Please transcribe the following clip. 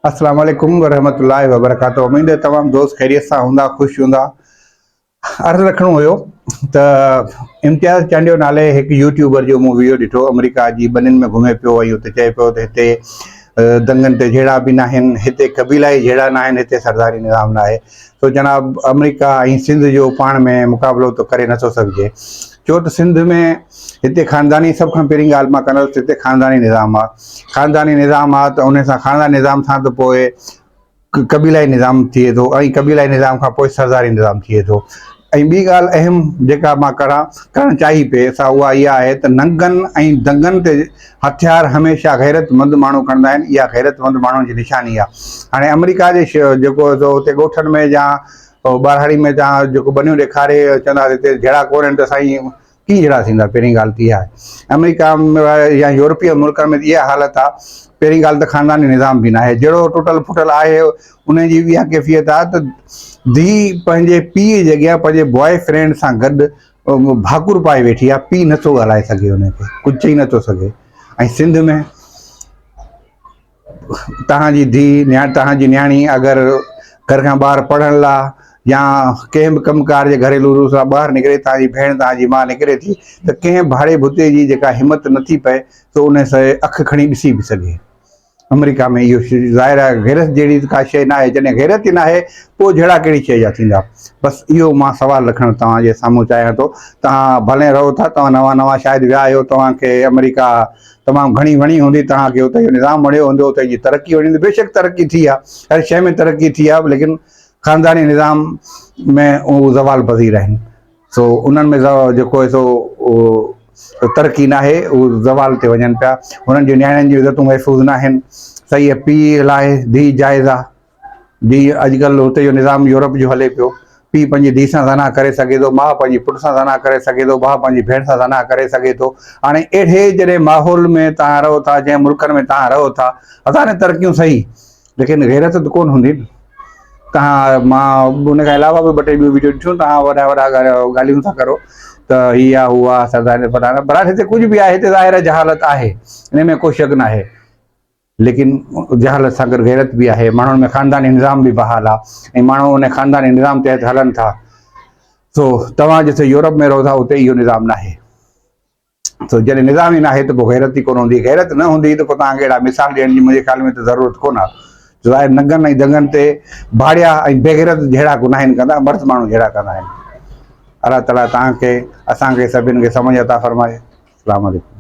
السلام عليڪم ورحمة الله وبرڪاته اميد ته تمام دوست خيريت سان هوندا خوش هوندا عرض رکڻو هيو ته امتياز چانڊيو نالي هڪ يوٽيوبر جو مون ويڊيو ڏٺو آمريڪا جي ٻنين ۾ گهمي پيو ۽ اتي چئي پيو ته هتي دنگن تي جهيڙا به ناهن هتي قبيلائي جهيڙا ناهن هتي سرداري نظام ناهي سو جناب آمريڪا ۽ سنڌ جو پاڻ ۾ مقابلو ته ڪري نٿو سگهجي ڇو ته سنڌ ۾ هتي خانداني سڀ کان پهرين ڳالهه مان ڪندس هتي خانداني نظام آ خانداني نظام آ ته ان سان خانداني نظام سان ته پوء قبيلائي نظام ٿئي ٿو ۽ قبيلائي نظام کان پوء سرداري نظام ٿئي ٿو ۽ ٻي ڳالهه اهم جيڪا مان ڪران ڪرڻ چاهي پئي سا اها اها آهي ته ننگن ۽ دنگن تي هٿيار هميشه غيرت مند ماڻهو کڻندا آهن اها غيرت مند ماڻهن جي نشاني آهي هاڻي آمريڪا جي جيڪو هتي ڳوٺن ۾ يا ٻهراڙي ۾ تان جيڪو ٻنيون ڏيکاري چوندا هتي جهيڙا ڪونهن ته سائين ڪيئن جهيڙا ٿيندا پهرين ڳالهه ته اها آهي آمريڪا يا يورپي ملڪن ۾ اها حالت آهي پهرين ڳالهه ته خانداني نظام به ناهي جهڙو ٽٽل ڦٽل آهي ان جي اها ڪيفيت آهي ته ڌيء پنهنجي پيء جي اڳيان پنهنجي بواء فرينڊ سان گڏ ڀاڪر پائي ويٺي آهي پيء نٿو ڳالهائي سگهي ان کي ڪجهه چئي نٿو سگهي ۽ سنڌ ۾ توهان جي ڌيء يا توهان جي نياڻي اگر گهر کان ٻاهر پڙهڻ لا يا ڪنهن به ڪم ڪار جي گهريلو روپ سان ٻاهر نڪري توهان جي ڀيڻ توهان جي ماء نڪري ٿي ته ڪنهن ڀاڙي ڀتي جي جيڪا همت نٿي پئي ته ان سي اک کڻي ڏسي به سگهي. آمريڪا ۾ اهو ظاهر آهي غيرت جهڙي ڪا شيء ناهي جڏهن غيرت ئي ناهي پوء جهيڙا ڪهڙي شيء جا ٿيندا بس اهو مان سوال رکڻ توهان جي سامهون چاهيان ٿو توهان ڀلي رهو ٿا توهان نوان نوان شايد ويا آهيو توهان کي آمريڪا تمام گهڻي وڻي هوندي توهان کي اتي جو نظام وڻيو هوندو اتي جي ترقي وڻي هوندي بيشڪ ترقي ٿي آهي هر شيء ۾ ترقي ٿي آهي ليڪن خانداني نظام ۾ هو زوال پذير آهن سو انهن ۾ جيڪو آهي سو ترقي ناهي هو زوال تي وڃن پيا هنن جون نياڻين جون عزتون محفوظ ناهن صحيح پيء لاء ڌيء جائز آهي ڌيء اڄڪلهه هتي جو نظام يورپ جو هلي پيو پيء پنهنجي ڌيء سان زنا ڪري سگهي ٿو، ماء پنهنجي پٽ سان زنا ڪري سگهي ٿو، ڀاء پنهنجي ڀيڻ سان زنا ڪري سگهي ٿو. هاڻي اهڙي جڏهن ماحول ۾ توهان رهو ٿا، جنهن ملڪن ۾ توهان رهو ٿا، هزارين ترقيون سهي ليڪن غيرت ته ڪونه هوندي نه. توهان مان ان کان علاوه به ٻه ٽي ٻيون ويڊيو ڏٺيون توهان وڏا وڏا ڳالهيون ٿا ڪرو ته هي آ هو آ سردار فلاڻا بهرحال هتي ڪجهه به آهي هتي ظاهر آهي جهالت آهي ان ۾ ڪو شڪ ناهي. ليڪن جهالت سان گڏ غيرت به آهي، ماڻهن ۾ خانداني نظام به بحال آهي ۽ ماڻهو ان خانداني نظام تحت هلن ٿا. سو توهان جتي يورپ ۾ رهو ٿا اتي اهو نظام ناهي. سو جڏهن نظام ئي ناهي ته پوء غيرت ئي ڪونه هوندي. غيرت نه هوندي ته پوء توهان کي اهڙا مثال ڏيڻ جي منهنجي خيال ۾ ته ضرورت ڪونه آهي. ظاهر ننگن ۽ دنگن تي ڀاڙيا ۽ بيغيرت جهيڙا ڪو ناهن ڪندا، مرد ماڻهو جهيڙا ڪندا آهن. الله تعاليٰ توهان کي اسان کي سڀن کي سمجهه عطا فرمائي. السلام عليڪم.